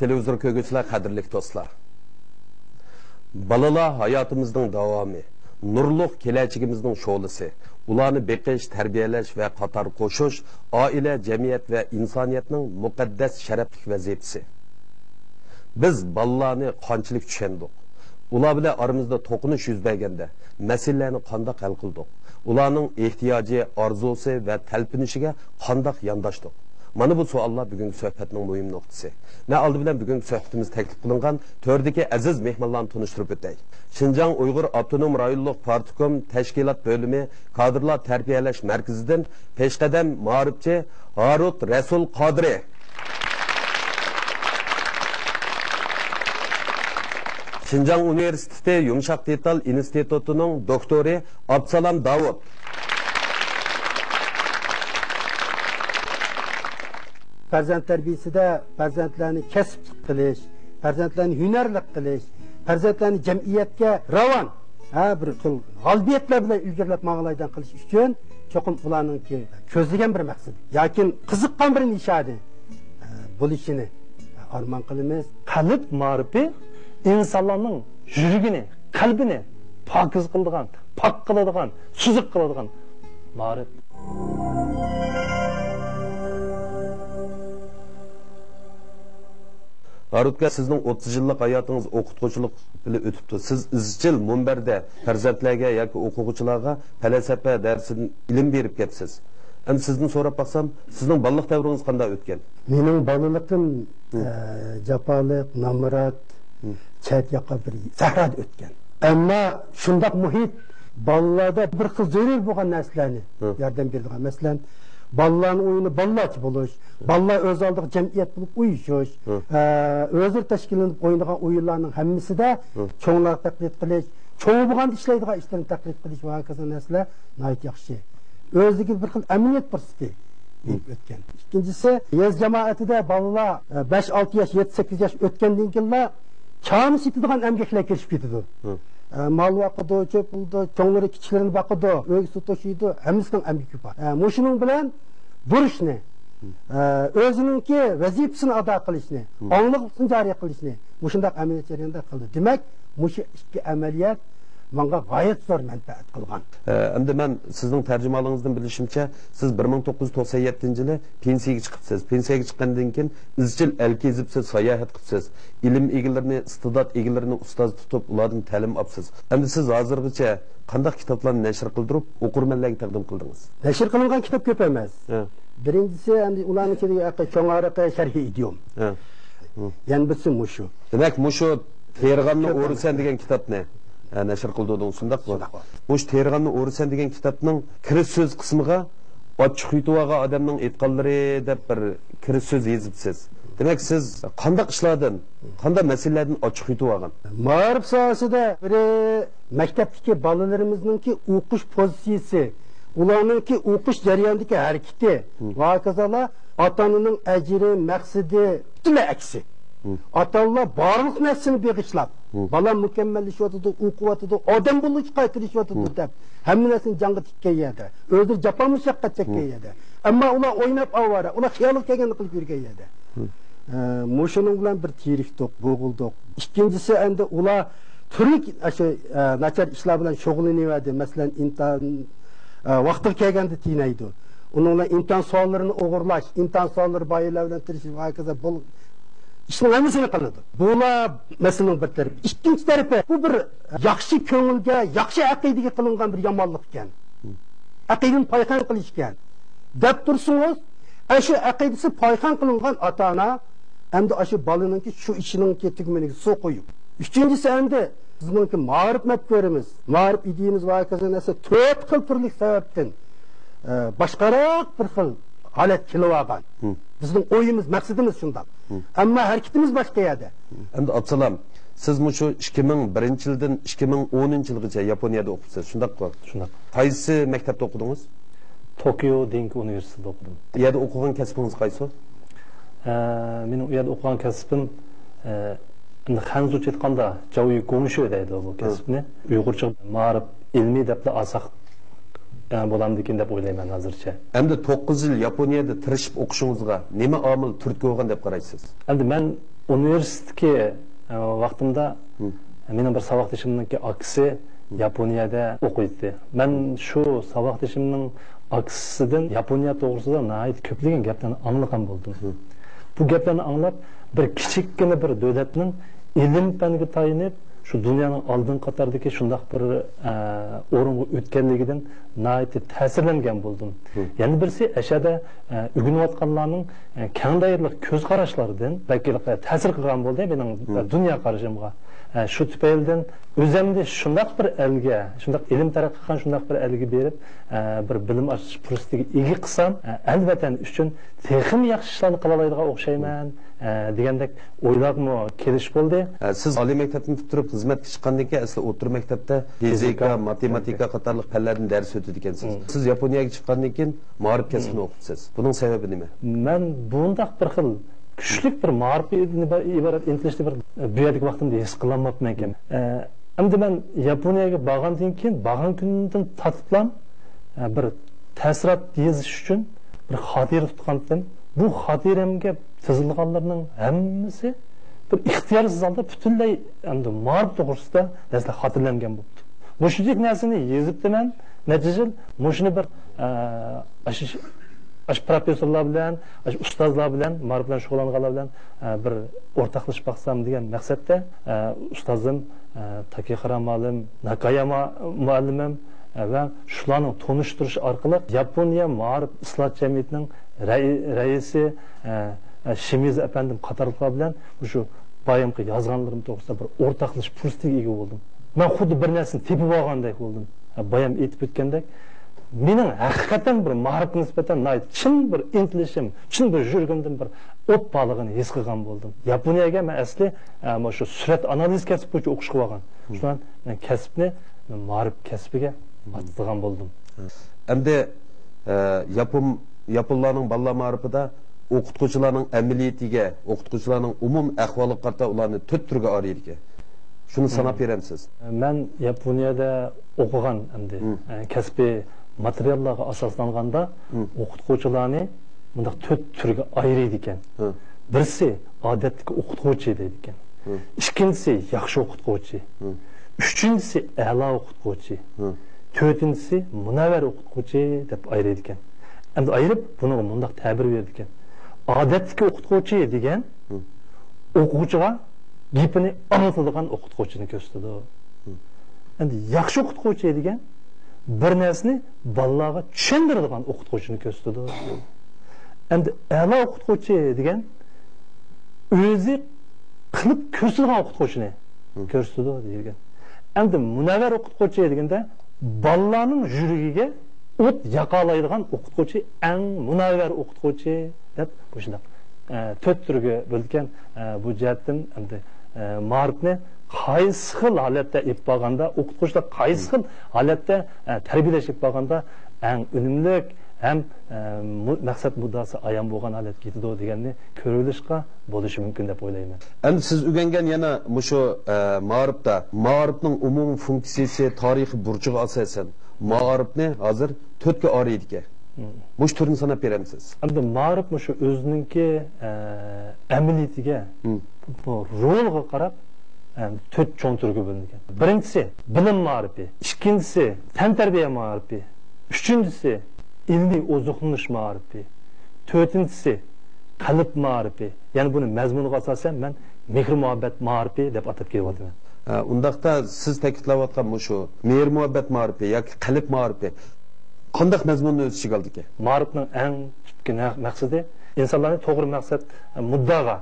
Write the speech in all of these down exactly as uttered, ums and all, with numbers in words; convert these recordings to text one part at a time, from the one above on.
تېلېۋىزور كۆرگۈچىلەر، قەدىرلىك دوستلار! بالىلار ھاياتىمىزنىڭ داۋامى، نۇرلۇق كېلەچىكىمىزنىڭ شولىسى. ئۇلارنى بېقىش، تەربىيەلەش ۋە قاتار قوشۇش ئائىلە، جەمئىيەت ۋە ئىنسانىيەتنىڭ مۇقەددەس شەرەپلىك ۋەزىپىسى. بىز بالىلارنى قانچىلىك چۈشەندۇق؟ ئۇلار بىلەن ئارىمىزدا توقۇنۇش يۈز بەرگەندە، مەسىلىلەرنى قانداق ھەل قىلدۇق؟ ئۇلارنىڭ ئېھتىياجى، ئارزۇسى ۋە تەلپۈنۈشىگە قانداق يانداشتۇق؟ مانا بۇ سوئاللار بۈگۈنكى سۆھبەتنىڭ مۇھىم نۇقتىسى. مەن ئالدى بىلەن بۈگۈنكى سۆھبىتىمىزدە تەكلىپ قىلىنغان تۆردىكى ئەزىز مېھمانلارنى تونۇشتۇرۇپ ئۆتەي. شىنجاڭ ئۇيغۇر ئاپتونوم رايونلۇق پارتكوم تەشكىلات بۆلۈمى كادىرلار تەربىيەلەش مەركىزىدىن پېشقەدەم مائارىپچى ھارۇت رەسۇل قادىرى. شىنجاڭ ئۇنىۋېرسىتېتى يۇمشاق دېتال ئىنستىتۇتىنىڭ دوكتورى ئابدۇسالام داۋۇت. پەرزەنت تەربىيەسىدە پەرزەنتلەرنى كەسىپلىك قىلىش، پەرزەنتلەرنى ھۈنەرلىك قىلىش، پەرزەنتلەرنى جەمئىيەتكە راۋان، ھە، بىر خىل غالىبىيەتلەر بىلەن ئىلگىرىلەپ ماڭالايدىغان قىلىش ئۈچۈن چوقۇم ئۇلارنىڭكى كۆزلىگەن بىر مەقسىتى ياكى قىزىققان بىر نىشانى، ھە، بولۇشىنى ئارمان قىلىمىز. قەلب مائارىپى ئىنسانلارنىڭ يۈرىكىنى، قەلبىنى پاكىز قىلىدىغان، پاك قىلىدىغان، سۈزۈك قىلىدىغان مائارىپ. ھارۇت ئاكا، سىزنىڭ ئوتتۇز يىللىق ھاياتىڭىز ئوقۇتقۇچىلىق بىلەن ئۆتۈپتۇ. سىز ئىزچىل مۇنبەردە پەرزەنتلەرگە ياكى ئوقۇغۇچىلارغا پەلسەپە دەرسىدىن ئىلىم بېرىپ كەپسىز. ئەمدى سىزدىن سوراپ باقسام، سىزنىڭ بالىلىق دەۋرىڭىز قانداق ئۆتكەن؟ مېنىڭ بالىلىقىم، ھىم. ئە، جاپالىق، نامرات، ھىم. چەت ياقا بىر سەھرادا ئۆتكەن. ئەمما شۇنداق مۇھىت، بالىلاردا بىر خىل زۆرۈر بولغان نەرسىلەرنى ھىم. ياردەم بېرىدىغان. مەسىلەن، بالىلارنىڭ ئويۇنى بالىلارچە بولۇش، بالىلار ئۆز ئالدىغا جەمئىيەت بولۇپ ئۇيۇشۇش، ھىم. ئە، ئۆزلىرى تەشكىللىنىپ ئوينىغان ئويۇنلارنىڭ ھەممىسىدە ھىم. چوڭلارغا تەقلىد قىلىش، چوڭ بولغاندا ئىشلەيدىغان ئىشلارنى تەقلىد قىلىش ۋە ھاكازا نەرسىلەر ناھايىتى ياخشى. ئۆزىگە بىر خىل ئەمەلىيەت پۇرسىتى بولۇپ ئۆتكەن. ئىككىنچىسى، يېزا جامائىتىدە بالىلار، ئە، بەش، ئالتە ياش، يەتتە، سەككىز ياش ئۆتكەندىن كېيىنلا چامىسى يېتىدىغان ئەمگەكلەر كىرىشىپ كېتىدۇ. ھە. ئە، مال باقىدۇ، چۆپ بولىدۇ، چوڭلىرى كىچىكلىرىنى باقىدۇ، ئۆيگە سۇ توشۇيدۇ، ھەممىسىنىڭ ئەمگىكى بار. ئە، مۇشۇنىڭ بىلەن بۇرچنى، ئە، ئۆزىنىڭكى ۋەزىپىسىنى ئادا قىلىشنى، ئاڭلىقلىقنى جارى قىلىشنى مۇشۇنداق ئەمەلىيەت جەريانىدا قىلدى. دېمەك، مۇشۇ ئىككى ئەمەلىيەت ماڭا غايەت زور مەنپەئەت قىلغان. ئە، ئەمدى مەن سىزنىڭ تەرجىمىھالىڭىزدىن بىلىشىمچە، سىز بىر مىڭ توققۇز يۈز توقسان يەتتىنچى يىلى پېنسىيەگە چىقىپسىز. پېنسىيەگە چىققاندىن كېيىن ئىزچىل ئەل كېزىپسىز، ساياھەت قىپسىز. ئىلىم ئىگىلىرىنى، ئىستىدات ئىگىلىرىنى ئۇستاز تۇتۇپ، ئۇلاردىن تەلىم ئاپسىز. ئەمدى سىز ھازىرغىچە قانداق كىتابلارنى نەشر قىلدۇرۇپ، ئوقۇرمەنلەرگە تەقدىم قىلدىڭىز؟ نەشر قىلىنغان كىتاب كۆپ ئەمەس. ھە. بىرىنچىسى، ئەمدى ئۇلارنىڭ ئىچىدىكى چوڭ ھارىقى شەرھى ئىدىيوم. ھە. ھە. يەنە بىرسى مۇشۇ. دېمەك، مۇشۇ تېرىغاننى كۆپ ئورىسەن دېگەن كىتابنى، ھە، نەشر قىلدۇردۇڭ، شۇنداقمۇ؟ شۇنداق. مۇشۇ تېرىغاننى ئورىسەن دېگەن كىتابنىڭ كىرىش سۆز قىسمىغا ئاچچىق يۇتۇۋالغان ئادەمنىڭ ئېيتقانلىرى دەپ بىر كىرىش سۆز يېزىپسىز. دېمەك، سىز قانداق ئىشلاردىن، قانداق مەسىلىلەردىن ئاچچىق يۇتۇۋالغان؟ مائارىپ ساھەسىدە بىرى، مەكتەپتىكى بالىلىرىمىزنىڭكى ئوقۇش پوزىتسىيىسى، ئۇلارنىڭكى ئوقۇش جەريانىدىكى ھەرىكىتى ھىم. ۋە ھاكازالا ئاتا-ئانىنىڭ ئەجرى، مەقسىتى پۈتۈنلەي ئەكسى. ھىم. ئاتا-ئانىلار بارلىق نەرسىنى بېغىشلاپ، ھىم. بالام مۇكەممەللىشىۋاتىدۇ، ئوقۇۋاتىدۇ، ئادەم بولۇشقا تىرىشىۋاتىدۇ ھىم. دەپ، ھەممە نەرسىنى جانغا تىككەن يەردە، ئۆزلىرى جاپا مۇشەققەت چەككەن ھىم. يەردە. ئەمما ئۇلار ئويناپ ئاۋارە، ئۇلار خىيالىغا كەلگەننى قىلىپ يۈرگەن يەردە. ھىم. ئە، مۇشۇنىڭ بىلەن بىر تېرىكتۇق، بوغۇلدۇق. ئىككىنچىسى، ئەمدى ئۇلار تۈرلۈك، ئە، شۇ، ئە، ناچار ئىشلار بىلەن شۇغۇللىنىۋەردى. مەسىلەن، ئىمتىھان، ئە، ۋاقتىغا كەلگەندە تىنەيدۇ. ئۇنىڭ بىلەن ئىمتىھان سوئاللىرىنى ئوغرىلاش، ئىمتىھان سوئاللىرى بار يەرلەر بىلەن تىرىشىپ، ھاكازا بول-، ئىشنىڭ ھەممىسىنى قىلىدۇ. بۇلار مەسىلىنىڭ بىر تەرىپى. ئىككىنچى تەرىپى، بۇ بىر ياخشى كۆڭۈلگە، ياخشى ئەقىدىگە قىلىنغان بىر يامانلىق ئىكەن. ئەقىدىنى پايخان قىلىش ئىكەن، دەپ تۇرسىڭىز، ئاشۇ ئەقىدىسى پايخان قىلىنغان ئاتا-ئانا ئەمدى ئاشۇ بالىنىڭكى شۇ ئىشىنىڭكى تۈگمىنىگە سۇ قۇيۇپ، ئۈچىنچىسى، ئەمدى بىزنىڭكى مائارىپ مەپكۇرىمىز، مائارىپ ئىدىيىمىز ۋە ھاكازا نەرسە تۆت خىل تۈرلۈك سەۋەبتىن، ئە، باشقىراق بىر خىل ھالەت كېلىۋالغان. ھىم. بىزنىڭ ئويىمىز، مەقسىتىمىز شۇنداق. ھىم. ئەمما ھەرىكىتىمىز باشقا يەردە. ئەمدى ئابدۇسالام، سىز مۇشۇ ئىككى مىڭ بىرىنچى يىلدىن ئىككى مىڭ ئونىنچى يىلغىچە ياپونىيەدە ئوقۇپسىز، شۇنداققۇ؟ شۇنداق. قايسى مەكتەپتە ئوقۇدىڭىز؟ توكيو دىنكى ئۇنىۋېرسىتېتىدا ئوقۇدۇم. ئۇ يەردە ئوقۇغان كەسپىڭىز قايسى؟ ئە، مېنىڭ ئۇ يەردە ئوقۇغان كەسپىم، ئە، ئەمدى خەنزۇچە ئېيتقاندا، جاۋيۈ گوڭشۈ دەيدۇ بۇ ھە. كەسىپنى. ئۇيغۇرچە مائارىپ ئىلمى دەپلا ئالساق، ئە، بولامدىكىن دەپ ئويلايمەن ھازىرچە. ئەمدى توققۇز يىل ياپونىيەدە تىرىشىپ ئوقۇشىڭىزغا نېمە ئامىل تۈرتكە بولغان دەپ قارايسىز؟ ئەمدى مەن ئۇنىۋېرسىتېتتىكى، ئە، ۋاقتىمدا مېنىڭ بىر ساۋاقدىشىمنىڭكى ئاكىسى ياپونىيەدە ئوقۇيتتى. مەن شۇ ساۋاقدىشىمنىڭ ئاكىسىدىن ياپونىيە توغرىسىدا ناھايىتى كۆپلىگەن گەپلەرنى ئاڭلىغان بولدۇم. بۇ گەپلەرنى ئاڭلاپ، بىر كىچىككىنە بىر دۆلەتنىڭ ئىلىم-پەنگە تايىنىپ، شۇ دۇنيانىڭ ئالدىنقى قاتاردىكى شۇنداق بىر، ئە، ئورۇنغا ئۆتكەنلىكىدىن ناھايىتى تەسىرلەنگەن بولدۇم. يەنە بىرسى، ئەشەدە، ئە، ئۆگىنىۋاتقانلارنىڭ، ئە، كەڭ دائىرىلىك كۆز قاراشلىرىدىن بەلكى تەسىر قىلغان بولدى مېنىڭ، ئە، دۇنيا قارىشىمغا. ئە، شۇ تۈپەيلىدىن ئۆزۈمنى شۇنداق بىر ئەلگە، شۇنداق ئىلىم تەرەققىي قىلغان شۇنداق بىر ئەلگە بېرىپ، ئە، بىر بىلىم ئاچىش پۇرسىتىگە ئىگە قىلسام، ئە، ئەل ۋەتەن ئۈچۈن تېخىمۇ ياخشى ئىشلارنى قىلالايدىغان ئوخشايمەن، ئە، دېگەندەك ئويلارمۇ كېلىش بولدى. ئە، سىز ئالىي مەكتەپنى پۈتتۈرۈپ خىزمەتكە چىققاندىن كېيىن، ئەسلى ئوتتۇرا مەكتەپتە فىزىكا، فىزىكا، ماتېماتىكا قاتارلىق پەنلەردىن دەرس ئۆتىدىكەنسىز. سىز ياپونىيەگە چىققاندىن كېيىن مائارىپ كەسپىنى ئوقۇپسىز. بۇنىڭ سەۋەبى نېمە؟ مەن بۇنداق بىر خىل كۈچلۈك بىر مائارىپقا ئىبارەت ئىنتىلىشنى بىر، بۇ يەردىكى ۋاقتىمدا ھېس قىلالماپتىمەن. ئە، ئەمدى مەن ياپونىيەگە بارغاندىن كېيىن، بارغان كۈنىدىن تارتىپلا، ئە، بىر تەسىرات يېزىش ئۈچۈن بىر خاتىرە تۇتقانتىم. بۇ خاتىرەمگە تىزىلغانلارنىڭ ھەممىسى بىر ئىختىيارسىز ھالدا پۈتۈنلەي ئەمدى مائارىپ توغرىسىدا نەرسىلەر خاتىرىلەنگەن بوپتۇ. مۇشۇنچىلىك نەرسىنى يېزىپتىمەن نەچچە يىل. مۇشۇنى بىر، ئە، ئاشۇ، ئاشۇ پروفېسسورلار بىلەن، ئاشۇ ئۇستازلار بىلەن، مائارىپ بىلەن شۇغۇللانغانلار بىلەن، ئە، بىر ئورتاقلىشىپ باقسام دېگەن مەقسەتتە، ئە، ئۇستازىم، ئە، تاكېخارا مۇئەللىم، ناكاياما مۇئەللىمىم، ئە، ۋە شۇلارنىڭ تونۇشتۇرۇشى ئارقىلىق ياپونىيە مائارىپ ئىسلاھات جەمئىيىتىنىڭ رەئى-، رەئىسى، ئە، ئە، شىمىزۇ ئەپەندىم قاتارلىقلار بىلەن مۇشۇ بايامقى يازغانلىرىم توغرىسىدا بىر ئورتاقلىشىش پۇرسىتىگە ئىگە بولدۇم. مەن خۇددى بىر نەرسىنى تېپىپ ئالغاندەك بولدۇم. ھە، بايام ئېيتىپ ئۆتكەندەك، مېنىڭ ھەقىقەتەن بىر مائارىپقا نىسبەتەن ناھايىتى چىن بىر ئىنتىلىشىم، چىن بىر يۈرىكىمدىن بىر ئوت بارلىقىنى ھېس قىلغان بولدۇم. ياپونىيەگە مەن ئەسلى، ئە، مانا شۇ سۈرەت ئانالىز كەسپى بويىچە ئوقۇشقا بارغان. شۇڭا مەن كەسىپنى مائارىپ كەسپىگە ئاتىدىغان بولدۇم. ئەمدى، ئە، ياپون، ياپونلارنىڭ بالىلار مائارىپىدا ئوقۇتقۇچىلارنىڭ ئەمەلىيىتىگە، ئوقۇتقۇچىلارنىڭ ئومۇم ئەھۋالىغا قارىتا ئۇلارنى تۆت تۈرگە ئايرىيدىكەن. شۇنى ساناپ بېرەمسىز؟ مەن ياپونىيەدە ئوقۇغان ئەمدى، ئە، كەسپىي ماتېرىياللارغا ئاساسلانغاندا، ئوقۇتقۇچىلارنى مۇنداق تۆت تۈرگە ئايرىيدىكەن. بىرسى ئادەتتىكى ئوقۇتقۇچى دەيدىكەن. ئىككىنچىسى ياخشى ئوقۇتقۇچى. ئۈچىنچىسى ئەلا ئوقۇتقۇچى. تۆتىنچىسى مۇنەۋۋەر ئوقۇتقۇچى دەپ ئايرىيدىكەن. ئەمدى ئايرىپ بۇنىڭغا مۇنداق تەبىر بېرىدىكەن. ئادەتتىكى ئوقۇتقۇچى دېگەن ئوقۇغۇچىغا گېپىنى ئاڭلىتىدىغان ئوقۇتقۇچىنى كۆرسىتىدۇ. ئەمدى ياخشى ئوقۇتقۇچى دېگەن بىر نەرسىنى بالىلارغا چۈشەندۈرىدىغان ئوقۇتقۇچىنى كۆرسىتىدۇ. ئەمدى ئەلا ئوقۇتقۇچى دېگەن ئۆزى قىلىپ كۆرسىتىدىغان ئوقۇتقۇچىنى كۆرسىتىدۇ دېگەن. ئەمدى مۇنەۋۋەر ئوقۇتقۇچى دېگەندە بالىلارنىڭ يۈرىكىگە ئوت ياقالايدىغان ئوقۇتقۇچى، ئەڭ مۇنەۋۋەر ئوقۇتقۇچى دەپ مۇشۇنداق، ئە، تۆت تۈرگە بۆلىدىكەن. ئە، بۇ جەھەتتىن ئەمدى، ئە، مائارىپنى قايسى خىل ھالەتتە ئېلىپ بارغاندا، ئوقۇتقۇچىلار قايسى خىل ھالەتتە، ئە، تەربىيەلەش ئېلىپ بارغاندا ئەڭ ئۈنۈملۈك ھەم، ئە، مۇ-، مەقسەت مۇددىئاسى ئايان بولغان ھالەتكە يېتىدۇ دېگەننى كۆرۈۋېلىشقا بولۇشى مۇمكىن دەپ ئويلايمەن. ئەمدى سىز ئۆگەنگەن يەنە مۇشۇ، ئە، مائارىپتا، مائارىپنىڭ ئومۇمىي فۇنكسىيىسى، تارىخىي بۇرچىغا ئاساسەن، مائارىپنى ھازىر تۆتكە ئايرىيدىكەن. مۇشۇ تۈرنى ساناپ بېرەمسىز؟ ئەمدى مائارىپ مۇشۇ ئۆزىنىڭكى، ئە، ئەمەلىيىتىگە، بۇ رولىغا قاراپ، ئە، تۆت چوڭ تۈرگە بۆلۈنگەن. بىرىنچىسى بىلىم مائارىپى، ئىككىنچىسى تەنتەربىيە مائارىپى، ئۈچىنچىسى ئىلمىي ئوزۇقلىنىش مائارىپى، تۆتىنچىسى قەلب مائارىپى. يەنى بۇنى مەزمۇنىغا ئاساسەن مەن مېھىر-مۇھەببەت مائارىپى دەپ ئاتاپ كېلىۋاتىمەن. ھە، ئۇنداقتا سىز تەكىتلەۋاتقان مۇشۇ مېھىر-مۇھەببەت مائارىپى ياكى قەلب مائارىپى قانداق مەزمۇننى ئۆز ئىچىگە ئالىدىكەن؟ مائارىپنىڭ ئەڭ تۈپكى نە-، مەقسىتى ئىنسانلارنى توغرا مەقسەت، مۇددىئاغا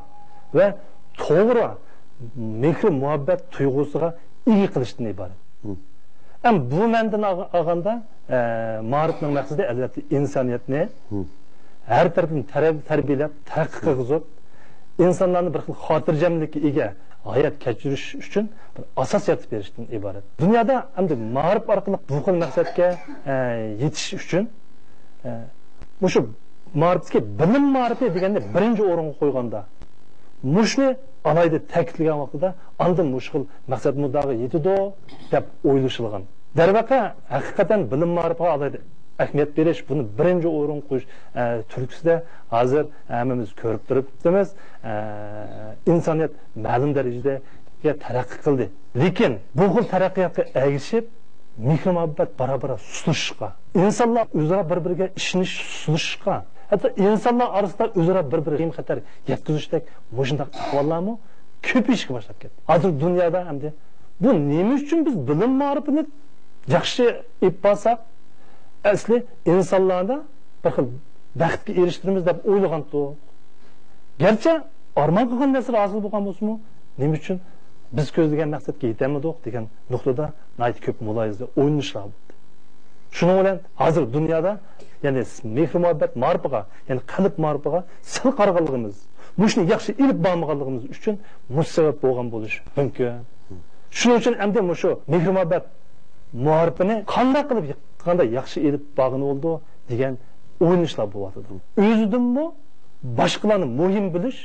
ۋە توغرا مېھىر-مۇھەببەت تۇيغۇسىغا ئىگە قىلىشتىن ئىبارەت. ھەم بۇ مەنىدىن ئالغ-، ئالغاندا، ئە، مائارىپنىڭ مەقسىتى، ئەلۋەتتە، ئىنسانىيەتنى ھەر تەرەپتىن تەرەپ-، تەربىيەلەپ، تەرەققىي قىلغۇزۇپ، ئىنسانلارنى بىر خىل خاتىرجەملىككە ئىگە ھايات كەچۈرۈش ئۈچۈن بىر ئاساس يارىتىپ بېرىشتىن ئىبارەت. دۇنيادا ئەمدى مائارىپ ئارقىلىق بۇ خىل مەقسەتكە، ئە، يېتىش ئۈچۈن، ئە، مۇشۇ مائارىپتىكى بىلىم مائارىپى دېگەننى بىرىنچى ئورۇنغا قويغاندا، مۇشۇنى ئالاھىدە تەكىتلىگەن ۋاقتىدا، ئاندىن مۇشۇ خىل مەقسەت مۇددىئاغا يېتىدۇ دەپ ئويلىشىلغان. دەرۋەقە، ھەقىقەتەن بىلىم مائارىپىغا ئالاھىدە ئەھمىيەت بېرىش، بۇنى بىرىنچى ئورۇنغا قويۇش، ئە، تۈرتكىسىدە ھازىر ھەممىمىز كۆرۈپ تۇرۇپتىمىز. ئە، ئىنسانىيەت مەلۇم دەرىجىدە تەرەققىي قىلدى. لېكىن بۇ خىل تەرەققىياتقا ئەگىشىپ، مېھرى-مۇھەببەت بارا-بارا سۇسلىشىشقا، ئىنسانلار ئۆزئارا بىر-بىرىگە ئىشىنىش سۇسلىشىشقا، ھەتتا ئىنسانلار ئارىسىدا ئۆزئارا بىر-بىرىگە قىيىن-خەتەر يەتكۈزۈشتەك مۇشۇنداق ئەھۋاللارمۇ كۆپىيىشكە باشلاپ كەتتى. ھازىر دۇنيادا ئەمدى بۇ نېمە ئۈچۈن بىز بىلىم مائارىپىنى ياخشى ئېلىپ بارساق، ئەسلى ئىنسانلاردا بىر خىل بەختكە ئېرىشتۈرىمىز دەپ ئويلىغانتۇق. گەرچە ئارمان قىلغان نەرسىلەر ھاسىل بولغان بولسىمۇ، نېمە ئۈچۈن بىز كۆزلىگەن مەقسەتكە يېتەلمىدۇق دېگەن نۇقتىدا ناھايىتى كۆپ مۇلاھىزە، ئويلىنىشلار بولدى. شۇنىڭ بىلەن ھازىر دۇنيادا، يەنى مېھرى-مۇھەببەت مائارىپىغا، يەنى قەلب مائارىپىغا سەل قارىغانلىقىمىز، مۇشۇنى ياخشى ئېلىپ بارمىغانلىقىمىز ئۈچۈن مۇشۇ سەۋەب بولغان بولۇشى مۇمكىن. شۇنىڭ ئۈچۈن ئەمدى مۇشۇ مېھرى-مۇھەببەت مائارىپىنى قانداق قىلىپ، قانداق ياخشى ئېلىپ بارغىلى بولىدۇ دېگەن ئويلىنىشلار بولۇۋاتىدۇ. ئۆزىدىنمۇ باشقىلارنى مۇھىم بىلىش،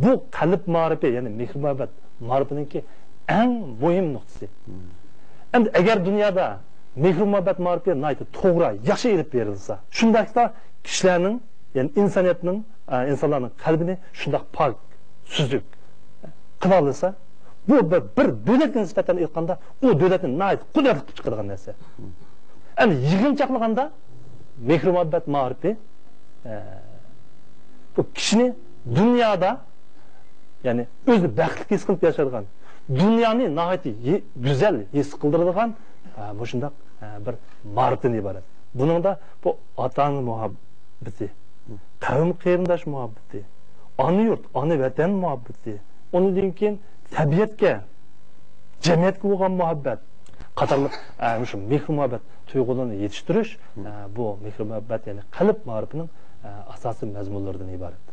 بۇ قەلب مائارىپى، يەنى مېھرى-مۇھەببەت مائارىپىنىڭكى ئەڭ مۇھىم نۇقتىسى. ئەمدى ئەگەر دۇنيادا مېھرى-مۇھەببەت مائارىپى ناھايىتى توغرا، ياخشى ئېلىپ بېرىلسە، شۇنداقتا كىشىلەرنىڭ، يەنى ئىنسانىيەتنىڭ، ئە، ئىنسانلارنىڭ قەلبىنى شۇنداق پاك، سۈزۈك قىلالىسا، بۇ بىر، بىر دۆلەتكە نىسبەتەن ئېيتقاندا، ئۇ دۆلەتنى ناھايىتى قۇدرەتلىك قىلىپ چىقىرىدىغان نەرسە. ئەمدى يىغىنچاقلىغاندا، مېھرى-مۇھەببەت مائارىپى، ئە، بۇ كىشىنى دۇنيادا، يەنى ئۆزىنى بەختلىك ھېس قىلىپ ياشايدىغان، دۇنيانى ناھايىتى يې-، گۈزەل ھېس قىلدۇرىدىغان، ئە، مۇشۇنداق، ئە، بىر مائارىپتىن ئىبارەت. بۇنىڭدا بۇ ئاتا-ئانا مۇھەببىتى، قەۋم-قېرىنداش مۇھەببىتى، ئانا يۇرت، ئانا ۋەتەن مۇھەببىتى، ئۇنىڭدىن كېيىن تەبىئەتكە، جەمئىيەتكە بولغان مۇھەببەت قاتارلىق، ئە، مۇشۇ مېھىر-مۇھەببەت تۇيغۇلىرىنى يېتىشتۈرۈش، ئە، بۇ مېھىر-مۇھەببەت، يەنى قەلب مائارىپىنىڭ، ئە، ئاساسىي مەزمۇنلىرىدىن ئىبارەت.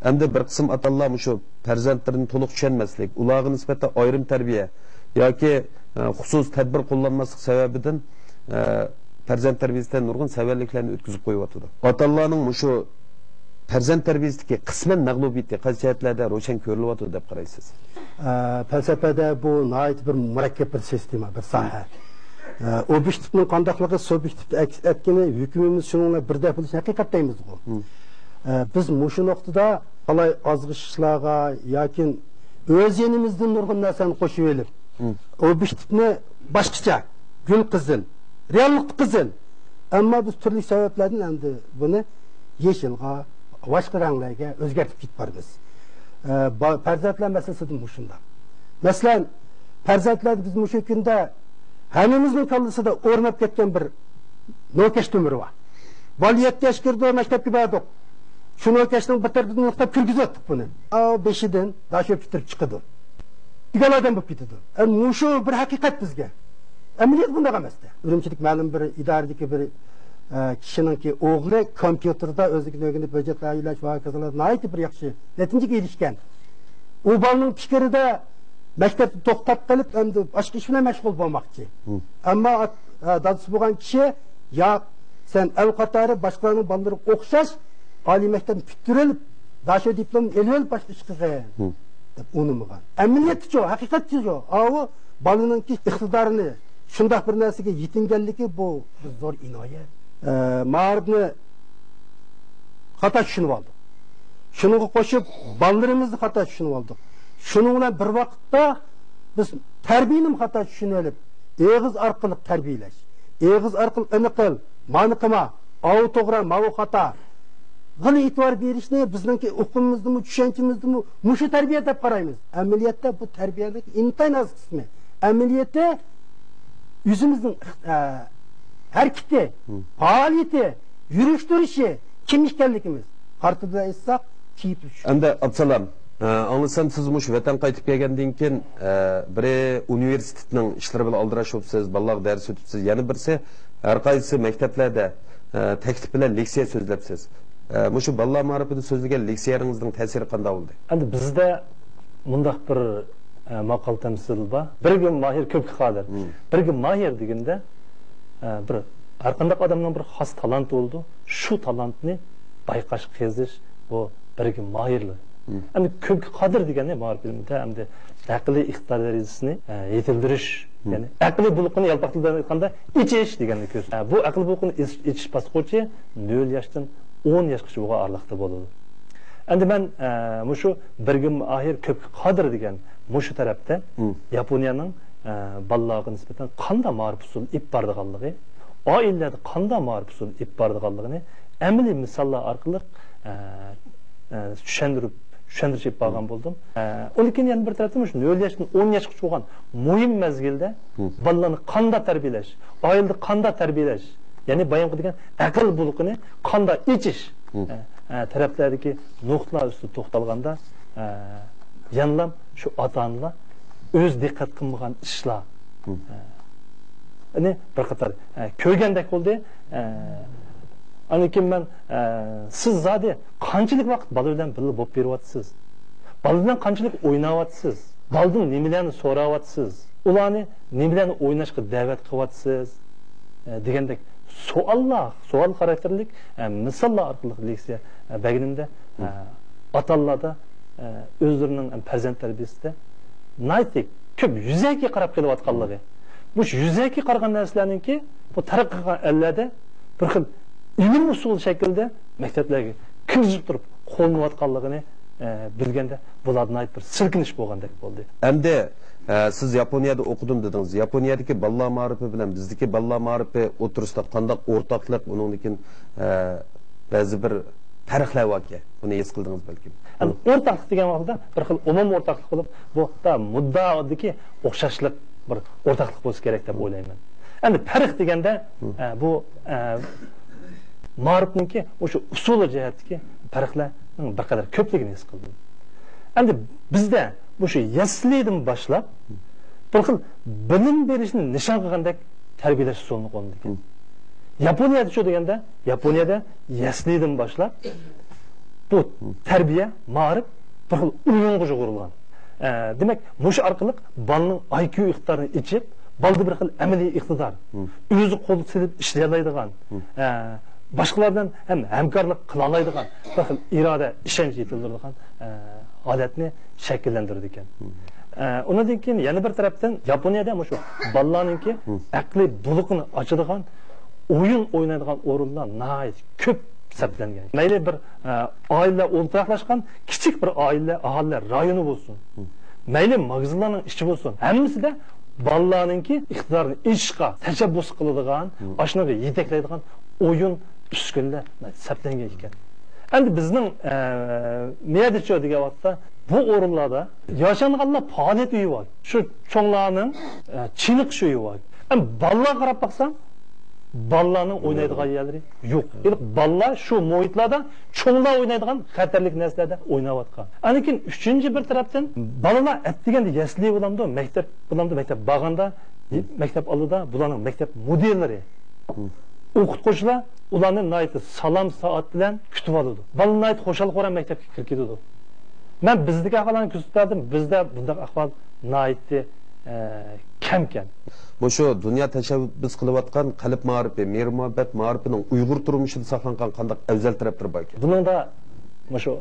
ئەمدى بىر قىسىم ئاتا-ئانىلار مۇشۇ پەرزەنتلىرىنى تولۇق چۈشەنمەسلىك، ئۇلارغا نىسبەتەن ئايرىم تەربىيە ياكى، ئە، خۇسۇس تەدبىر قوللانماسلىق سەۋەبىدىن، ئە، پەرزەنت تەربىيەسىدە نۇرغۇن سەۋەنلىكلەرنى ئۆتكۈزۈپ قويۇۋاتىدۇ. ئاتا-ئانىلارنىڭ مۇشۇ پەرزەنت تەربىيەسىدىكى قىسمەن مەغلۇبىيىتى قايسى جەھەتلەردە روشەن كۆرۈلۈۋاتىدۇ دەپ قارايسىز؟ ئە، پەلسەپىدە بۇ ناھايىتى بىر مۇرەككەپ بىر سىستېما، بىر ساھە. ئە، ئوبيېكتىپنىڭ قانداقلىقى سۇبيېكتىپتا ئەكس ئەتكىنى ھۆكمىمىز شۇنىڭ بىلەن بىردەك بولۇشىنى ھەقىقەت دەيمىزغۇ. ئە، بىز مۇشۇ نۇقتىدا تالاي ئازغىشىشلارغا ياكى ئۆز يېنىمىزدىن نۇرغۇن نەرسىنى قوشۇۋېلىپ، ئوبيېكتىپنى باشقىچە، گۈل قىزىل، رېئاللىقتا قىزىل. ئەمما بىز تۈرلۈك سەۋەبلەردىن ئەمدى بۇنى يېشىلغا، باشقا رەڭلەرگە ئۆزگەرتىپ كېتىپ بارىمىز. ئە، با-، پەرزەنتلەر مەسىلىسىدىمۇ شۇنداق. مەسىلەن، پەرزەنتلەردە بىز مۇشۇ كۈندە ھەممىمىزنىڭ كاللىسىدا ئورناپ كەتكەن بىر نوكەش تۆمۈرى بار. بالا يەتتە ياشقا كىرىدۇ، مەكتەپكە بەردۇق. شۇ نوكەشنىڭ بىر تەرىپىدىن نۇقتاپ كىرگۈزۈۋەتتۇق بۇنى. ئاۋۇ بېشىدىن داشۆ پۈتتۈرۈپ چىقىدۇ. دېگەن ئادەم بولۇپ كېتىدۇ. ئە، مۇشۇ بىر ھەقىقەت بىزگە. ئەمەلىيەت بۇنداق ئەمەستە. ئۈرۈمچىدىكى مەلۇم بىر ئىدارىدىكى بىر، ئە، كىشىنىڭكى ئوغلى كومپيۇتېردا ئۆزىگە ئۆگىنىپ ھۆججەتلەر ئايلاش ۋە ھاكازالار ناھايىتى بىر ياخشى نەتىجىگە ئېرىشكەن. ئۇ بالىنىڭ پىكرىدە مەكتەپتە توختاپ قېلىپ، ئەمدى باشقا ئىش بىلەن مەشغۇل بولماقچى. ئەمما ئات-، ئە، دادىسى بولغان كىشى، ياق، سەن ئەل قاتارى باشقىلارنىڭ بالىلىرىغا ئوخشاش ئالىي مەكتەپنى پۈتتۈرۈپ، داشۆ دىپلومىنى ئېلىۋېلىپ باشقا ئىش قىلغىن، دەپ ئۇنىمىغان. ئەمەلىيەتتىچۇ، ھەقىقەتچىچۇ، ئاۋۇ بالىنىڭكى ئىقتىدارىنى شۇنداق بىر نەرسىگە يېتىنگەنلىكى بۇ بىر زور ئىنايەت. ئە، مائارىپنى خاتا چۈشىنىۋالدۇق. شۇنىڭغا قوشۇپ بالىلىرىمىزنى خاتا چۈشىنىۋالدۇق. شۇنىڭ بىلەن بىر ۋاقىتتا بىز تەربىيەنىمۇ خاتا چۈشىنىۋېلىپ، ئېغىز ئارقىلىق تەربىيەلەش، ئېغىز ئارقىلىق ئېنىق قىل، مانا قىلما، ئاۋۇ توغرا، ماۋۇ خاتا، غىل ئېتىبار بېرىشنى بىزنىڭكى ئۇقۇمىمىزدىمۇ، چۈشەنچىمىزدىمۇ مۇشۇ تەربىيە دەپ قارايمىز. ئەمەلىيەتتە بۇ تەربىيەنىڭ ئىنتايىن ئاز قىسمى. ئەمەلىيىتى ئۆزىمىزنىڭ، ئە، ھەرىكىتى، پائالىيىتى، يۈرۈش-تۇرۇشى، كىم ئىكەنلىكىمىز. قارا تىل بىلەن ئېيتساق، كېيىپلىك. ئەمدى ئابدۇسالام، ئە، ئاڭلىسام، سىز مۇشۇ ۋەتەنگە قايتىپ كەلگەندىن كېيىن، ئە، بىرى ئۇنىۋېرسىتېتنىڭ ئىشلىرى بىلەن ئالدىراش بولۇپسىز، بالىلارغا دەرس ئۆتۈپسىز، يەنە بىرسى ھەر قايسى مەكتەپلەردە، ئە، تەكلىپ بىلەن لېكسىيە سۆزلەپسىز. ئە، مۇشۇ بالىلار مائارىپىدا سۆزلىگەن لېكسىيەلىرىڭىزنىڭ تەسىرى قانداق بولدى؟ ئەمدى بىزدە مۇنداق بىر، ئە، ماقال تەمسىل بار. بىرگە ماھىر، كۆپكە قادىر. بىرگە ماھىر دېگەندە، ئە، بىر، ھەر قانداق ئادەمنىڭ بىر خاس تالانتى بولىدۇ. شۇ تالانتنى بايقاش، قېزىش، بۇ بىرگە ماھىرلىق. ئەمدى كۆككە قادىر دېگەننى مائارىپ ئىلمىدا ئەمدى ئەقلىي ئىقتىدار دەرىجىسىنى، ئە، يېتىلدۈرۈش، يەنى ئەقلىي بۇلىقىنى يالپاق تىلدا ئېيتقاندا ئېچىش دېگەننى كۆرسىتىدۇ. ئە، بۇ ئەقىل بۇلىقىنى ئېچ-، ئېچىش باسقۇچى نۆل ياشتىن ئون ياشقىچە بولغان ئارىلىقتا بولىدۇ. ئەمدى مەن، ئە، مۇشۇ بىرگە ماھىر كۆپكە قادىر دېگەن مۇشۇ تەرەپتە ياپونىيەنىڭ، ئە، بالىلارغا نىسبەتەن قانداق مائارىپ ئۇسۇلى ئېلىپ بارىدىغانلىقى، ئائىلىلەردە قانداق مائارىپ ئۇسۇلى ئېلىپ بارىدىغانلىقىنى ئەمەلىي مىساللار ئارقىلىق، ئە، ئە، چۈشەندۈرۈپ، چۈشەندۈرۈش ئېلىپ بارغان بولدۇم. ئە، ئۇنىڭدىن كېيىن يەنە بىر تەرەپتىن مۇشۇ نۆل ياشتىن ئون ياشقىچە بولغان مۇھىم مەزگىلدە بالىلارنى قانداق تەربىيەلەش، ئائىلىدە قانداق تەربىيەلەش، يەنى بايام دېگەن ئەقىل بۇلىقىنى قانداق ئېچىش، ئە، ئە، تەرەپلەردىكى نۇقتىلار ئۈستىدە توختالغاندا، ئە، يەنىلا شۇ ئاتا-ئانىلار ئۆزى دىققەت قىلمىغان ئىشلار، ئە، نى بىر قاتار، ئە، كۆرگەندەك بولدى. ئە، ئاندىن كېيىن مەن، ئە، سىز زادى قانچىلىك ۋاقىت بالا بىلەن بىللە بولۇپ بېرىۋاتىسىز؟ بالا بىلەن قانچىلىك ئويناۋاتىسىز؟ بالىدىن نېمىلەرنى سوراۋاتىسىز؟ ئۇلارنى نېمىلەرنى ئويناشقا دەۋەت قىلىۋاتىسىز؟ ئە، دېگەندەك سوئاللار، سوئال خاراكتېرلىك، ئە، مىساللار ئارقىلىق لېكسىيە، ئە، بەرگىنىمدە، ئە، ئاتا-ئانىلاردا، ئە، ئۆزلىرىنىڭ پەرزەنت تەربىيەسىدە ناھايىتى كۆپ يۈزەكى قاراپ قېلىۋاتقانلىقى. مۇشۇ يۈزەكى قارىغان نەرسىلەرنىڭكى بۇ تەرەققىي قىلغان ئەللەردە بىر خىل ئىلىم ئۇسۇل شەكلىدە مەكتەپلەرگە كىرگۈزۈپ تۇرۇپ قوللىنىۋاتقانلىقىنى، ئە، بىلگەندە بۇلاردا ناھايىتى بىر سىلكىنىش بولغاندەك بولدى. ئەمدى، ئە، سىز ياپونىيەدە ئوقۇدۇم دېدىڭىز. ياپونىيەدىكى بالىلار مائارىپى بىلەن بىزدىكى بالىلار مائارىپى ئوتتۇرىسىدا قانداق ئورتاقلىق، ئۇنىڭدىن كېيىن، ئە، بەزى بىر پەرقلەر باركەن، بۇنى ھېس قىلدىڭىز بەلكىم. ئەمدى ئورتاقلىق دېگەن ۋاقىتتا بىر خىل ئومۇمىي ئورتاقلىق بولۇپ، بۇ دا مۇددىئادىكى ئوخشاشلىق بىر ئورتاقلىق بولسا كېرەك دەپ ئويلايمەن. ئەمدى پەرق دېگەندە، ئە، بۇ، ئە، مائارىپنىڭكى ئۇشۇ ئۇسۇلى جەھەتتىكى پەرقلەرنىڭ بىر قەدەر كۆپلۈكىنى ھېس قىلدىم. ئەمدى بىزدە مۇشۇ يەسلىدىن باشلاپ بىر خىل بىلىم بېرىشنى نىشان قىلغاندەك تەربىيەلەش ئۇسۇلىنى قوللىنىدىكەن. ياپونىيەدىچۇ دېگەندە، ياپونىيەدە يەسلىدىن باشلاپ بۇ تەربىيە، مائارىپ بىر خىل ئويۇنغا يۇغۇرۇلغان. ئە، دېمەك، مۇشۇ ئارقىلىق بالىنىڭ ئاي كيۇ ئىقتىدارىنى ئېچىپ، بالىدا بىر خىل ئەمەلىي ئىقتىدار، ئۆزى قول سېلىپ ئىشلىيالايدىغان، ئە، باشقىلار بىلەن ھەم ھەمكارلىق قىلالايدىغان بىر خىل ئىرادە، ئىشەنچ يېتىلدۈرىدىغان، ئە، ھالەتنى شەكىللەندۈرىدىكەن. ئە، ئۇنىڭدىن كېيىن يەنە بىر تەرەپتىن ياپونىيەدە مۇشۇ بالىلارنىڭكى ئەقلىي بۇلىقىنى ئاچىدىغان ئويۇن ئوينايدىغان ئورۇنلار ناھايىتى كۆپ سەپلەنگەن. مەيلى بىر، ئە، ئائىلىلەر ئولتۇراقلاشقان كىچىك بىر ئائىلە، ئاھالىلەر رايونى بولسۇن، مەيلى ماگىزىنلارنىڭ ئىچى بولسۇن، ھەممىسىدە بالىلارنىڭكى ئىقتىدارىنى ئېچىشقا تەشەببۇس قىلىدىغان، ئاشۇنىڭغا يېتەكلەيدىغان ئويۇن ئۈسكۈنىلەر سەپلەنگەن ئىكەن. ئەمدى بىزنىڭ، ئە، مىيەدىچۇ دېگەن ۋاقىتتا بۇ ئورۇنلاردا ياشانغانلار پائالىيەت ئۆيى بار. شۇ چوڭلارنىڭ، ئە، چېنىقىش ئۆيى بار. ئەمما بالىلارغا قاراپ باقساڭ، بالىلارنىڭ ئوينايدىغان يەرلىرى يوق. ھېلىقى بالىلار شۇ مۇھىتلاردا چوڭلار ئوينايدىغان خەتەرلىك نەرسىلەردە ئويناۋاتقان. ئاندىن كېيىن ئۈچىنچى بىر تەرەپتىن بالىلار ئەتىگەندە يەسلى بولامدۇ، مەكتەپ بولامدۇ، مەكتەپ بارغاندا، مەكتەپ ئالدىدا بۇلارنىڭ مەكتەپ مۇدىرلىرى، ئوقۇتقۇچىلار ئۇلارنى ناھايىتى سالام سائەت بىلەن كۈتۈۋالىدۇ. بالا ناھايىتى خۇشال-خۇرام مەكتەپكە كىرىپ كېتىدۇ. مەن بىزدىكى ئەھۋاللارنى كۆزىتىپ بەردىم. بىزدە بۇنداق ئەھۋال ناھايىتى، ئە، كەمكەن. مۇشۇ دۇنيا تەشەببۇس قىلىۋاتقان قەلب مائارىپى، مېھىر-مۇھەببەت مائارىپىنىڭ ئۇيغۇر تۇرمۇشىدا ساقلانغان قانداق ئەۋزەل تەرەپلىرى باركەن؟ بۇنىڭدا مۇشۇ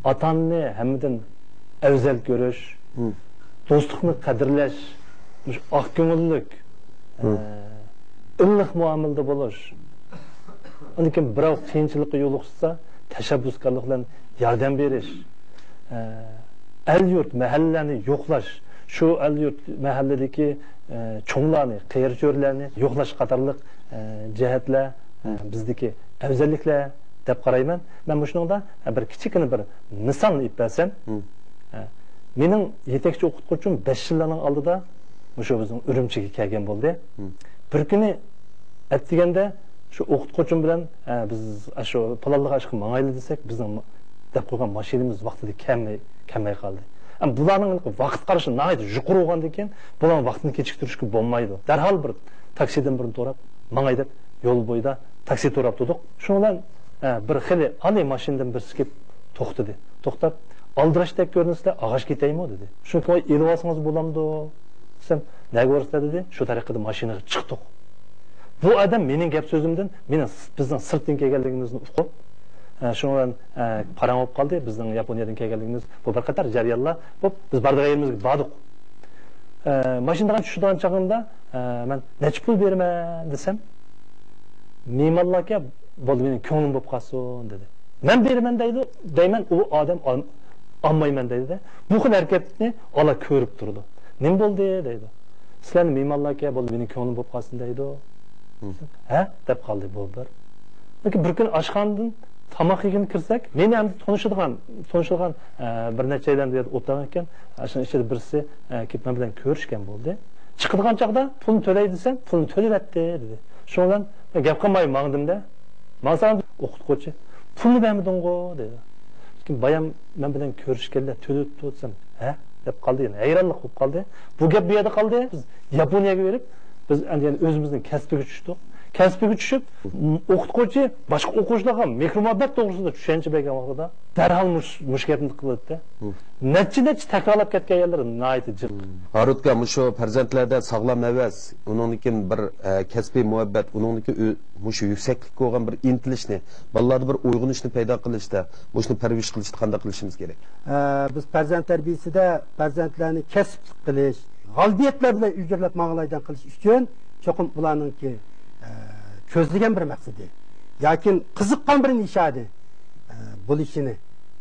ئاتا-ئانىنى ھەممىدىن ئەۋزەل كۆرۈش، دوستلۇقنى قەدىرلەش، مۇشۇ ئاق كۆڭۈللۈك، ئە، ئىللىق مۇئامىلىدە بولۇش. ئاندىن كېيىن بىراۋ قىيىنچىلىققا يولۇقسا، تەشەببۇسكارلىق بىلەن ياردەم بېرىش. ئە، ئەل-يۇرت، مەھەللىلەرنى يوقلاش، شۇ ئەل-يۇرت، مەھەللىدىكى، ئە، چوڭلارنى، قېرى-چۆرىلەرنى يوقلاش قاتارلىق، ئە، جەھەتلەر، ئە، بىزدىكى ئەۋزەللىكلەر دەپ قارايمەن. مەن مۇشۇنىڭدا، ئە، بىر كىچىككىنە بىر مىسالنى ئېلىپ بەرسەم، ئە، مېنىڭ يېتەكچى ئوقۇتقۇچۇم بەش يىللارنىڭ ئالدىدا مۇشۇ بىزنىڭ ئۈرۈمچىگە كەلگەن بولدى. بىر كۈنى ئەتىگەندە شۇ ئوقۇتقۇچىم بىلەن، ئە، بىز ئاشۇ پالانلىق ئاشقا ماڭايلى دېسەك، بىزنىڭ دەپ قويغان ماشىنىمىز ۋاقتىدا كەلمەي، كەلمەي قالدى. ئەمما بۇلارنىڭ ۋاقىت قارىشى ناھايىتى يۇقىرى بولغاندىن كېيىن، بۇلارنىڭ ۋاقتىنى كېچىكتۈرۈشكە بولمايدۇ. دەرھال بىر تاكسىدىن بىرنى توراپ، ماڭاي دەپ، يول بويىدا تاكسى توراپ تۇردۇق. شۇنىڭ بىلەن، ئە، بىر خېلى ئالىي ماشىنىدىن بىرسى كېلىپ توختىدى. توختاپ، «ئالدىراشتەك كۆرۈنىسىلەر، ئاغاچ كېتەيمۇ؟» دېدى. شۇنىڭ ئۈچۈن ئېلىۋالسىڭىز بولامدۇ؟ دېسەم، «نەگە بارىسىلەر؟» دېدى. شۇ تەرىقىدە ماشىنىغا چىقتۇق. بۇ ئادەم مېنىڭ گەپ سۆزۈمدىن، مېنىڭ، بىزنىڭ سىرتتىن كەلگەنلىكىمىزنى ئۇقۇپ، ئە، شۇنىڭ بىلەن، ئە، پاراڭ بولۇپ قالدى. بىزنىڭ ياپونىيەدىن كەلگەنلىكىمىز، بۇ بىر قاتار جەريانلار بولۇپ، بىز بارىدىغان يېرىمىزگە باردۇق. ئە، ماشىنىدىن چۈشىدىغان چاغىمدا، ئە، مەن «نەچچە پۇل بېرىمەن؟» دېسەم، مېھمانلار ئاكا، «بولدى، مېنىڭ كۆڭلۈم بولۇپ قالسۇن» دېدى. «مەن بېرىمەن» دەيدۇ، دەيمەن، ئۇ ئادەم ئال-، «ئالمايمەن» دەيدۇ-دە. بۇ خىل ھەرىكەتنى ئالا كۆرۈپ تۇرىدۇ. «نېمە بولدى؟» دەيدۇ. «سىلەرنى مېھمانلار ئاكا، بولدى، مېنىڭ كۆڭلۈم بولۇپ قالسۇن» دەيدۇ. ھە؟ دەپ قالدى بۇ بىر. لېكىن بىر كۈنى ئاشخانىدىن تاماق يېگىلى كىرسەك، مېنى ئەمدى تونۇشىدىغان، تونۇشىدىغان، ئە، بىر نەچچەيلەن بۇ يەردە ئولتۇرغان ئىكەن، شۇنىڭ ئىچىدە بىرسى، ئە، كېلىپ مەن بىلەن كۆرۈشكەن بولدى. چىقىدىغان چاغدا پۇلنى تۆلەي دېسەم، پۇلنى تۆلىۋەتتى، دېدى. شۇنىڭ بىلەن گەپ قىلماي ماڭدىم-دە. ماڭسام ئوقۇتقۇچى، «پۇلنى بەرمىدىڭغۇ؟» دېدى. لېكىن بايام مەن بىلەن كۆرۈشكەنلەر تۆلىۋېتىپتۇ دېسەم، «ھە؟» دەپ قالدى، يەنە ھەيرانلىق بولۇپ قالدى. بۇ گەپ بۇ يەردە قالدى. بىز ياپونىيەگە بېرىپ، بىز ئەمدى يەنە ئۆزىمىزنىڭ كەسپىگە چۈشتۇق. كەسپىگە چۈشۈپ، م-، ئوقۇتقۇچى باشقا ئوقۇغۇچىلارغا مېھىر-مۇھەببەت توغرىسىدا چۈشەنچە بەرگەن ۋاقتىدا دەرھال مۇش-، مۇشۇ گەپنى قىلاتتى. نەچچە، نەچچە تەكرارلاپ كەتكەن يەرلىرى ناھايىتى جىق. ھاروت ئاكا، مۇشۇ پەرزەنتلەردە ساغلام ھەۋەس، ئۇنىڭدىن كېيىن بىر، ئە، كەسپىي مۇھەببەت، ئۇنىڭدىن كېيىن ئۆ-، مۇشۇ يۈكسەكلىككە بولغان بىر ئىنتىلىشنى، بالىلاردا بىر ئويغىنىشنى پەيدا قىلىشتا، مۇشۇنى پەرۋىش قىلىشتا قانداق قىلىشىمىز كېرەك؟ ئە، بىز پەرزەنت تەربىيىسىدە پەرزەنتلەرنى كەسىپلىك قىلىش، غالىبىيەتلەر بىلەن ئىلگىرىلەپ ماڭالايدىغان قىلىش ئۈچۈن چوقۇم ئۇلارنىڭكى، ئە، كۆزلىگەن بىر مەقسىتى ياكى قىزىققان بىر نىشانى، ئە، بولۇشىنى،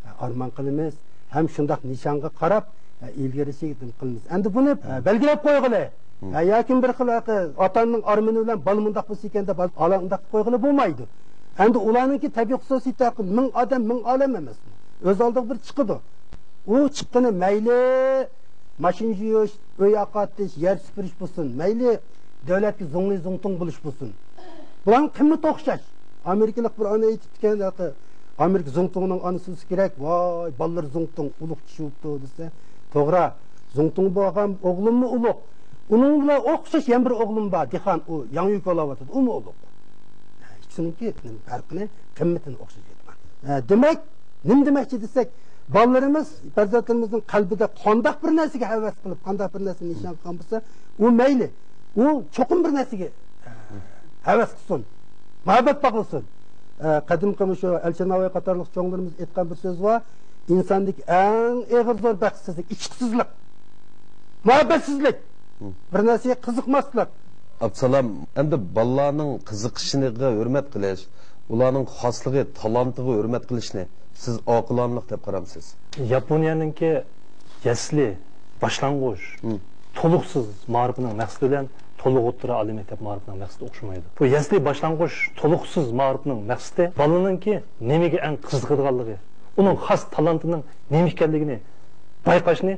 ئە، ئارمان قىلىمىز ھەم شۇنداق نىشانغا قاراپ، ئە، ئىلگىرىلىشىنى قىلىمىز. ئەمدى بۇنى، ئە، بەلگىلەپ قويغىلى. ھە، ياكى بىر خىل ھەققى ئاتا-ئانىنىڭ ئارمىنى بىلەن بالا مۇنداق بولسا ئىكەن دەپ، بالا ئۇنداق قىلىپ قويغىلى بولمايدۇ. ئەمدى ئۇلارنىڭكى تەبىئىي خۇسۇسىيىتى ھەققى مىڭ ئادەم، مىڭ ئالەم ئەمەسمۇ؟ ئۆز ئالدىغا بىر چىقىدۇ. ئۇ چىققىنى مەيلى ماشىنا يۇيۇش، ئۆي ئاقارتىش، يەر سۈپۈرۈش بولسۇن، مەيلى دۆلەتكە زۇڭلى زۇڭتۇڭ بولۇش بولسۇن. بۇلارنىڭ قىممىتى ئوخشاش. ئامېرىكىلىق بىر ئانا ئېيتىپتىكەن، ھېلىقى ئامېرىكا زۇڭتۇڭىنىڭ ئانىسى بولسا كېرەك، ۋاي، بالىلىرى زۇڭتۇڭ، ئۇلۇغ كىشى بولۇپتۇ دېسە، توغرا، زۇڭتۇڭ بولغان ئوغلۇممۇ ئۇلۇغ. ئۇنىڭ بىلەن ئوخشاش يەنە بىر ئوغلۇم بار، دېھقان، ئۇ ياڭيۇ كولاۋاتىدۇ، ئۇمۇ ئۇلۇغ. ئىككىسىنىڭكى پەرقىنى، قىممىتىنى ئوخشاش ئېيتقان. ئە، دېمەك، نېمە دېمەكچى دېسەك، بالىلىرىمىز، پەرزەنتلىرىمىزنىڭ قەلبىدە قانداق بىر نەرسىگە ھەۋەس قىلىپ، قانداق بىر نەرسىنى نىشان قىلغان بولسا، ئۇ مەيلى، ئۇ چوقۇم بىر نەرسىگە، ئە، ھەۋەس قىلسۇن، مۇھەببەت باغلىسۇن. ئە، قەدىمكى مۇشۇ ئەلىشىر ناۋايى قاتارلىق چوڭلىرىمىز ئېيتقان بىر سۆز بار، ئىنساندىكى ئەڭ ئېغىر زور بەختسىزلىك ئىشقسىزلىق، مۇھەببەتسىزلىك، بىر نەرسىگە قىزىقماسلىق. ئابدۇسالام، ئەمدى بالىلارنىڭ قىزىقىشىغا ھۆرمەت قىلىش، ئۇلارنىڭ خاسلىقى، تالانتىغا ھۆرمەت قىلىشنى سىز ئاقىلانىلىق دەپ قارامسىز؟ ياپونىيەنىڭكى يەسلى، باشلانغۇچ، تولۇقسىز مائارىپىنىڭ مەقسىتى بىلەن تولۇق ئوتتۇرا ئالىي مەكتەپ مائارىپىنىڭ مەقسىتى ئوخشىمايدۇ. بۇ يەسلى، باشلانغۇچ، تولۇقسىز مائارىپىنىڭ مەقسىتى بالىنىڭكى نېمىگە ئەڭ قىزىقىدىغانلىقى، ئۇنىڭ خاس تالانتىنىڭ نېمە ئىكەنلىكىنى بايقاشنى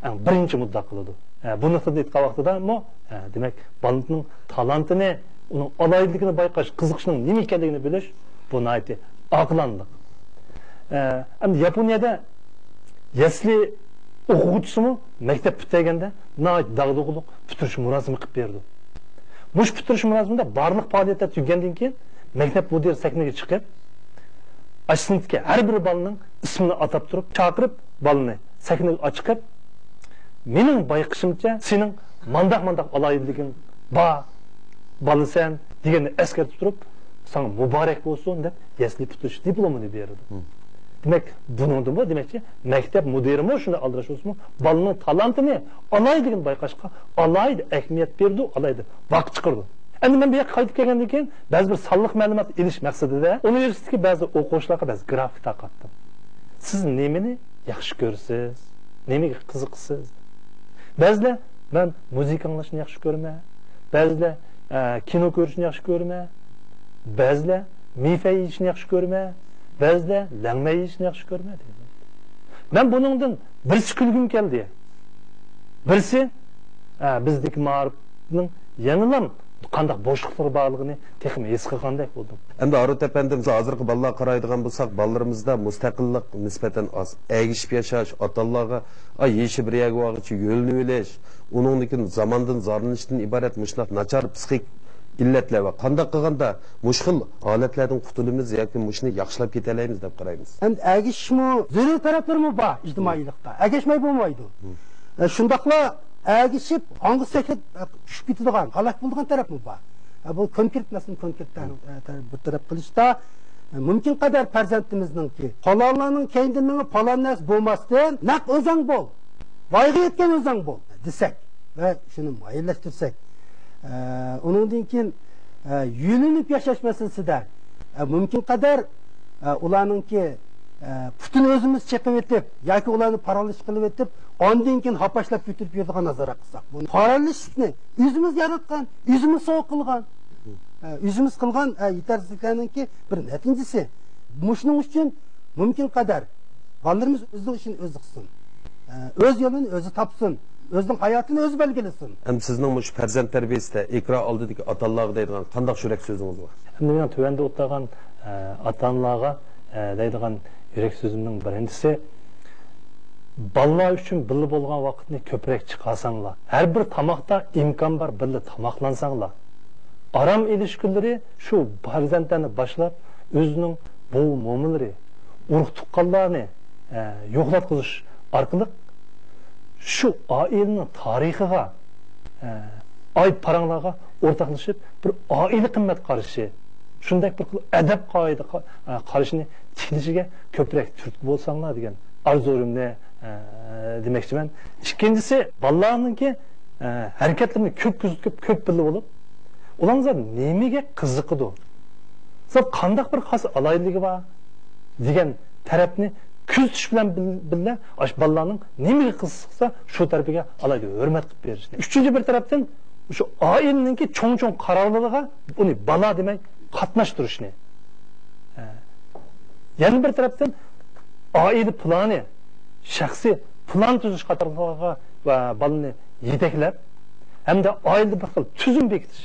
ئەڭ بىرىنچى مۇددىئا قىلىدۇ. ئە، بۇ نۇقتىدىن ئېيتقان ۋاقتىدامۇ، ئە، دېمەك، بالىنىڭ تالانتىنى، ئۇنىڭ ئالاھىدىلىكىنى بايقاش، قىزىقىشنىڭ نېمە ئىكەنلىكىنى بىلىش، بۇ ناھايىتى ئاقىلانىلىق. ئە، ئەمدى ياپونىيەدە يەسلى ئوقۇغۇچىسىمۇ مەكتەپ پۈتتۈرگەندە ناھايىتى داغدۇغىلىق پۈتتۈرۈش مۇراسىمى قىلىپ بېرىدۇ. مۇشۇ پۈتتۈرۈش مۇراسىمىدا بارلىق پائالىيەتلەر تۈگىگەندىن كېيىن، مەكتەپ مۇدىرى سەھنىگە چىقىپ، ئاشۇ سىنىپتىكى ھەر بىر بالىنىڭ ئىسمىنى ئاتاپ تۇرۇپ، چاقىرىپ، بالىنى سەھنىگە چىقىپ، «مېنىڭ بايقىشىمچە، سېنىڭ مانداق-مانداق ئالاھىدىلىكىڭ بار بالىسەن» دېگەننى ئەسكەرتىپ تۇرۇپ، «ساڭا مۇبارەك بولسۇن» دەپ، يەسلى پۈتتۈرۈش دىپلومىنى بېرىدۇ. دېمەك، بۇنىڭدىنمۇ، دېمەكچى، مەكتەپ مۇدىرىمۇ شۇنداق ئالدىراش بولسىمۇ، بالىنىڭ تالانتىنى، ئالاھىدىلىكىنى بايقاشقا ئالاھىدە ئەھمىيەت بېرىدۇ، ئالاھىدە ۋاقىت چىقىرىدۇ. ئەمدى مەن بۇ يەرگە قايتىپ كەلگەندىن كېيىن، بەزى بىر سانلىق مەلۇمات ئېلىش مەقسىتىدە ئۇنىۋېرسىتېتتىكى بەزى ئوقۇغۇچىلارغا بەزى گرافىك تارقاتتىم. «سىز نېمىنى ياخشى كۆرىسىز؟ نېمىگە قىزىقىسىز؟» بەزىلەر، «مەن مۇزىكا ئاڭلاشنى ياخشى كۆرىمەن.» بەزىلەر، «ئە، كىنو كۆرۈشنى ياخشى كۆرىمەن.» بەزىلەر، «مېيفەي يېيىشنى ياخشى كۆرىمەن.» بەزىلەر، «لەڭمەي يېيىشنى ياخشى كۆرىمەن» دەيدۇ. مەن بۇنىڭدىن بىرسى كۈلگۈم كەلدى. بىرسى، ئە، بىزدىكى مائارىپنىڭ يەنىلا قانداق بوشلۇقلىرى بارلىقىنى تېخىمۇ ھېس قىلغاندەك بولدۇم. ئەمدى ھاروت ئەپەندىم، ھازىرقى بالىلارغا قارايدىغان بولساق، بالىلىرىمىزدا مۇستەقىللىق نىسبەتەن ئاز. ئەگىشىپ ياشاش، ئاتا-ئانىلارغا، ئاي، يېشى بىر يەرگە بارغۇچە يۆلىنىۋېلىش، ئۇنىڭدىن كېيىن زاماندىن زارلىنىشتىن ئىبارەت مۇشۇنداق ناچار پسىخىك ئىللەتلەر بار. قانداق قىلغاندا مۇشۇ خىل ھالەتلەردىن قۇتۇلىمىز ياكى مۇشۇنى ياخشىلاپ كېتەلەيمىز دەپ قارايمىز؟ ئەمدى ئەگىشىشمۇ زۆرۈر تەرەپلىرىمۇ بار ئىجتىمائىيلىقتا. ئەگەشمەي بولمايدۇ. ئە، شۇنداقلا ئەگىشىپ، ھاڭغا سەكرەپ، ئە، چۈشۈپ كېتىدىغان، ھالاك بولىدىغان تەرەپمۇ بار. ئە، بۇ كونكرېت مەسىلىنى كونكرېت تەر-، ئە، تەر-، بىر تەرەپ قىلىشتا، مۇمكىن قەدەر پەرزەنتىمىزنىڭكى، پالانلارنىڭ كەينىدىن مېڭىپ، پالان نەرسە بولماستىن، نەق ئۆزەڭ بول، ۋايغا يەتكەن ئۆزەڭ بول دېسەك ۋە شۇنى مۇئەييەنلەشتۈرسەك، ئە، ئۇنىڭدىن كېيىن، ئە، يۆلىنىپ ياشاش مەسىلىسىدە، ئە، مۇمكىن قەدەر، ئە، ئۇلارنىڭكى، ئە، پۇتىنى ئۆزىمىز چېقىۋېتىپ ياكى ئۇلارنى پارانلىش قىلىۋېتىپ، ئاندىن كېيىن ھاپاشلاپ كۆتۈرۈپ يۈرىدىغان ئازراق قىلساق. بۇنى پارانلىشلىقنى ئۆزىمىز ياراتقان، ئۆزىمىز سوۋغا قىلغان، ئە، ئۆزىمىز قىلغان، ئە، يېتەرسىزلىكلەرنىڭكى بىر نەتىجىسى. مۇشۇنىڭ ئۈچۈن مۇمكىن قەدەر بالىلىرىمىز ئۆزىنىڭ ئىشىنى ئۆزى قىلسۇن. ئە، ئۆز يولىنى ئۆزى تاپسۇن. ئۆزىنىڭ ھاياتىنى ئۆزى بەلگىلىسۇن. ئەمدى سىزنىڭ مۇشۇ پەرزەنت تەربىيەسىدە ئېكران ئالدىدىكى ئاتا-ئانىلارغا دەيدىغان قانداق يۈرەك سۆزىڭىز بار؟ ئەمدى مېنىڭ تۆۋەندە ئولتۇرغان، ئە، ئاتا-ئانىلارغا، ئە، دەيدىغان يۈرەك سۆزۈمنىڭ بىرىنچىسى، بالىلار ئۈچۈن بىللە بولغان ۋاقىتنى كۆپرەك چىقارساڭلار، ھەر بىر تاماقتا ئىمكان بار بىللە تاماقلانساڭلار، ئارام ئېلىش كۈنلىرى شۇ پەرزەنتلەرنى باشلاپ، ئۆزىنىڭ بوۋا-مومىلىرى، ئۇرۇق-تۇغقانلارنى، ئە، يوقلاتقۇزۇش ئارقىلىق شۇ ئائىلىنىڭ تارىخىغا، ئە، ئائىت پاراڭلارغا ئورتاقلىشىپ، بىر ئائىلە قىممەت قارىشى، شۇنداق بىر خىل ئەدەپ-قائىدە قا-، ئە، قارىشىنى تىكلىشىگە كۆپرەك تۈرتكە بولساڭلار دېگەن ئارزۇلىرىمنى، ئە، دېمەكچىمەن. ئىككىنچىسى، بالىلارنىڭكى، ئە، ھەرىكەتلىرىنى كۆپ كۆزىتىپ، كۆپ بىللە بولۇپ، ئۇلارنىڭ نېمىگە قىزىقىدۇ؟ قانداق بىر خاس ئالاھىدىلىكى بار دېگەن تەرەپنى كۆزىتىش بىلەن بىل-، بىللە، ئاشۇ بالىلارنىڭ نېمىگە قىزىقسا، شۇ تەرىپىگە ئالاھىدە ھۆرمەت قىلىپ بېرىشنى. ئۈچىنچى بىر تەرەپتىن، شۇ ئائىلىنىڭكى چوڭ-چوڭ قارارلىرىغا ئۇنى بالا دېمەي قاتناشتۇرۇشنى. ئە، يەنە بىر تەرەپتىن، ئائىلە پىلانى، شەخسىي پىلان تۈزۈش قاتارلىقلارغا ۋە بالىنى يېتەكلەپ، ھەمدە ئائىلىدە بىر خىل تۈزۈم بېكىتىش،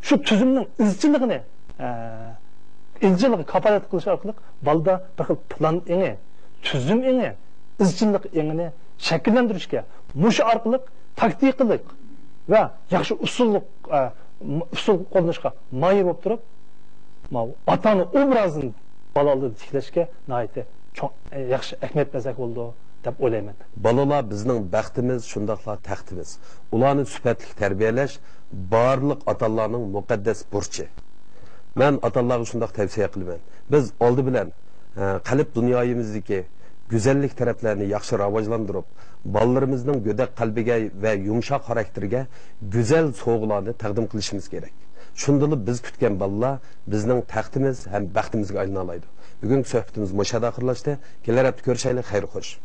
شۇ تۈزۈمنىڭ ئىزچىللىقىنى، ئىزچىللىقىنى كاپالەت قىلىش ئارقىلىق بالىدا بىر خىل پىلان ئېڭى، تۈزۈم ئېڭى، ئىزچىللىق ئېڭىنى شەكىللەندۈرۈشكە، مۇشۇ ئارقىلىق تاكتىكىلىق ۋە ياخشى ئۇسۇللۇق، ئۇسۇل قوللىنىشقا ماھىر بولۇپ تۇرۇپ، ماۋۇ ئاتا-ئانا ئوبرازىنى بالا ئالدىدا تىكلەشكە ناھايىتى چوڭ، ياخشى ئەھمىيەت بەرسەك بولىدۇ دەپ ئويلايمەن. بالىلار بىزنىڭ بەختىمىز، شۇنداقلا تەختىمىز. ئۇلارنى سۈپەتلىك تەربىيەلەش بارلىق ئاتا-ئانىلارنىڭ مۇقەددەس بۇرچى. مەن ئاتا-ئانىلارغا شۇنداق تەۋسىيە قىلىمەن. بىز ئالدى بىلەن، ئە، قەلب دۇنيايىمىزدىكى گۈزەللىك تەرەپلەرنى ياخشى راۋاجلاندۇرۇپ، بالىلىرىمىزنىڭ گۆدەك قەلبىگە ۋە يۇمشاق خاراكتېرىگە گۈزەل سوۋغىلارنى تەقدىم قىلىشىمىز كېرەك. شۇندىلا بىز كۈتكەن بالىلار بىزنىڭ تەختىمىز ھەم بەختىمىزگە ئايلىنالايدۇ. بۈگۈنكى سۆھبىتىمىز مۇشۇ يەردە ئاخىرلاشتى. كېلەر ھەپتە كۆرۈشەيلى. خەير خوش.